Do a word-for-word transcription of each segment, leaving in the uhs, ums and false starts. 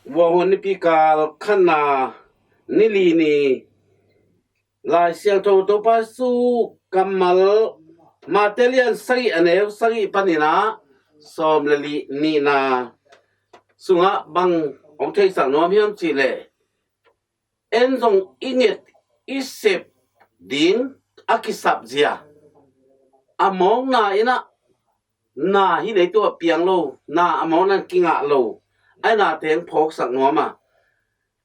Vuahun nipi kal khatna, ni li ni, Lai Siangtho Topa Jesu kammal, Mate lian sagih a neu sagih panin ah sawm le li nihna sungah bang hong theisak nuam hiam cih leh, en zong i nget i sep ding a kisap zia, a mawkna in ah na hi leitungah piang lo, na a mawkna in kingah lo, a na teng phawksak nuam a.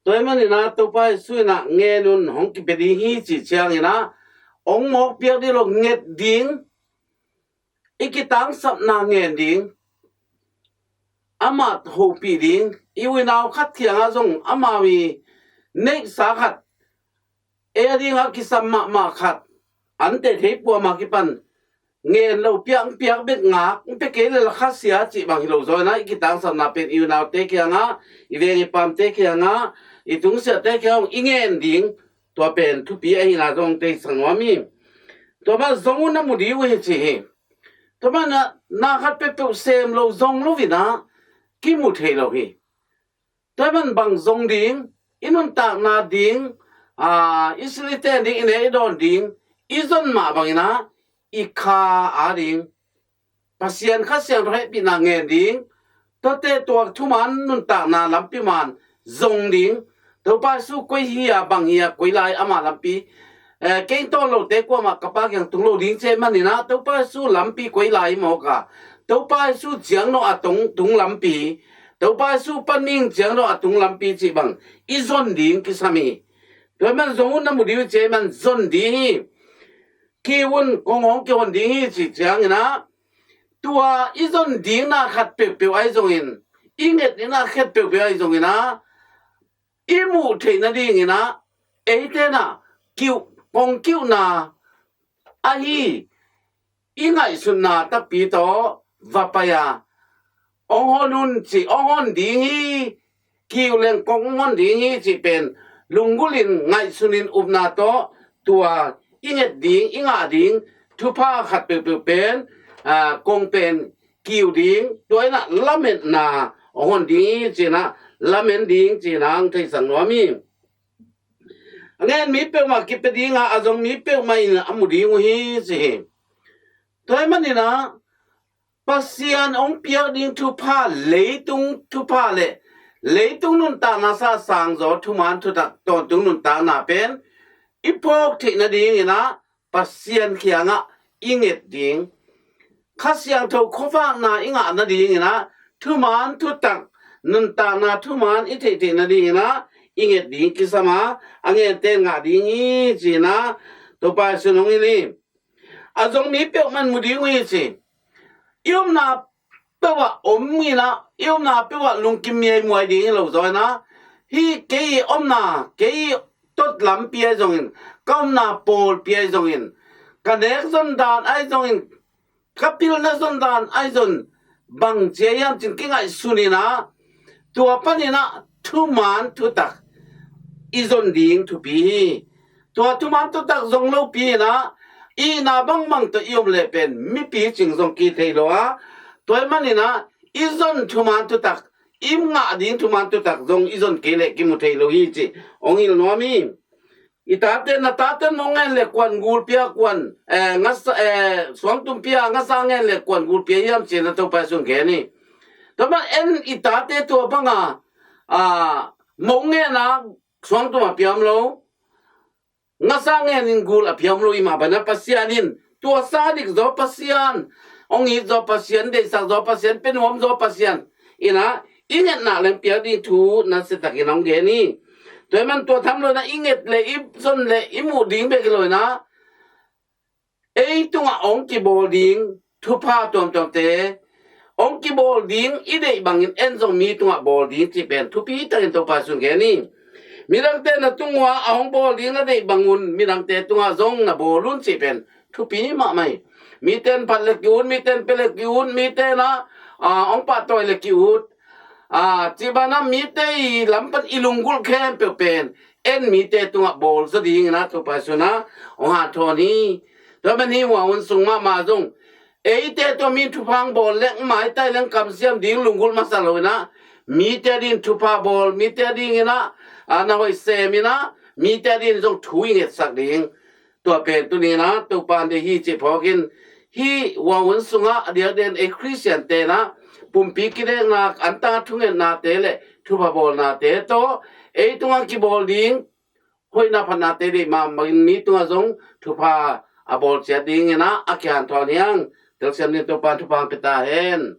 Tua ahih manin ah Topa Jesu in ah ngen un, hong kipia ding hi cih ciangin ah hong mawk piak ding lo, nget ding, i kitangsapna ngen ding, amah hopih ding, i unau khat kiangah zong amau i neihsa khat, ei a dingah kisam mahmah khat, an teh thei puam a kipan ngen lo, piak, piak bek ngak, pia kei le la khasia cih bang hi lo zaw in ah i kitangsapna pen i unaute kiangah, i veng i pamte kiangah, i tungsiahte kiangah i ngen ding, tua pen thupi ahihna zong theisak nuam hi. Tua mah zong un na mu ding uh hi ci hi. Tua mah na, na khat peuhpeuh sem lo, zong lo in ah kimu thei lo hi. Tua ahih man bang zong ding, i nuntakna ding, aa, i silite ding, i ne i dawn ding, i zon mah bangin ah i kha a ding, Pasian Kha Siangtho hehpihna ngen ding, tuate tua thuman nuntakna lampi man zong ding, Topa Jesu koi hi a, bang hi a, koi lai ama lampi, eh, kei tawn lote kuamah ka Pa kiang tung lo ding ci ahih manin ah Topa Jesu lampi koi lai mawk a, Topa Jesu ciang dong a tung, tung lampi, Topa Jesu panin ciang dong a tung lampi cih bang i zon ding kisam hi. Tua ahih man zong un na mu ding uh ci ahih man zon ding hi. Kiu un, kong hong kihon ding hi cih ciangin ah, tua i zon dingna khat peuhpeuh ahi zongin, i ngetna khat peuhpeuh ahi zongin ah, i muh theih nadingin ah, eite in ah kiu, kong kiuhna ahi i ngaihsutna takpi tawh va pai a, hong hon un cih, hong hon ding hi, kiu leng kong hong hon ding hi cih pen lunggulhin, ngaihsunin, upna tawh tua i nget ding, i ngah ding thupha khat peuhpeuh pen, aa, kong pen kiu ding, tua in ah lametna hong hon ding hi ci-in ah lamen ding ci-in ah hong theisak nuam hi. A ngen mi peuhmah kipia ding a, a zong mi peuhmah in a mu ding uh hi ci hi. Tua ahih manin ah Pasian hong piak ding thupha, leitung thupha le leitung nuntakna sasang zaw thuman thutak tawntung nuntakna pen i phawk theih nadingin ah Pasian kiangah i nget ding, Kha Siangtho khuavakna i ngah nadingin ah thuman thutak, nuntakna thuman i theih theih nadingin ah i nget ding kisam a, a ngente in ngah ding hi ci-in ah Topa Jesu in hong hilh hi. A zong mi peuhmah in mu ding uh hi ci. I omna peuh ah om in ah, i omna peuh ah lungkim miaimuai ding hi lo zaw in ah, hih kei i omna, kei i tot lampi ahi zongin, ka omna pawlpi ahi zongin, ka nek zon dan ahi zongin, ka pilna zon dan ahi zong, bang ci hiam ci-in kingaihsun in ah, tua panin ah thuman thutak i zon ding thupi hi. Tua thuman thutak zong lopi in ah, itna bangbang tawh i om leh pen mipi cing zong kithei lo a, tua ahih manin ah i zon thuman thutak, i ngah ding thuman thutak zong i zon kei leh kimu thei lo hi cih hong hilh nuam hi. I tate, na tate in mong ngen leh kuan gul pia, kuan, eh, ngasa, eh, suangtum pia, ngasa ngen leh kuan gul pia hiam ci-in ah Topa Jesu in gen hi. Tua mah en i tate tua bang a, ah, mong ngen a suangtum a pia om lo, ngasa ngen in gul a pia om lo, i mah bangin ah Pasian in tua sa dik zaw Pasian, hong it zaw Pasian, deihsak zaw Pasian, pia nuam zaw Pasian in ah i ngetna leng piak ding thu nasia takin hong gen hi. Tua ahih man tua tham lo in ah i nget leh, i zon leh, i muh ding bek hi lo in ah, ei tungah hong kibawl ding thupha tuamtuamte, hong kibawl ding i deih bangin en zong mi tungah bawl ding cih pen thupi takin Topa Jesu in gen hi. Midangte na tung uh a, a hong bawl ding na deih bangun midangte tungah zong na bawl un cih pen thupi mahmah hi. Mite in phat leh ki-ut, mite in pia leh ki-ut, mite in ah, ah, hong pahtawi leh ki-ut, ah, cih bangin ah mite i lam pan i lunggulh khempeuh pen en mite tungah bawl zaw dingin ah Topa Jesu in ah hong hanthawn hi. Tua ahih man hih Vuahun sung mahmah zong eite tungah mi in thupha hong bawl leh maitai leng kamsiam ding lunggulh masa lo in ah, mite ading thupha bawl, mite ading in ah, a, na hoih sem in ah, mite ading zong thu i ngetsak ding. Tua pen tuni in ah Topa in deih hi cih phawk in, hih Wawun sungah a diakdiakin ei Khristiante in ah pumpi kidekna, antang thungetnate le thupha bawlnate tawh ei tungah kibawl ding hoihna phatnate deih mahmah in mi tungah zong thupha a bawl ciat ding in ah a kihanthawn hi hang. Telsiam dingin Topa in thupha hong pia ta hen.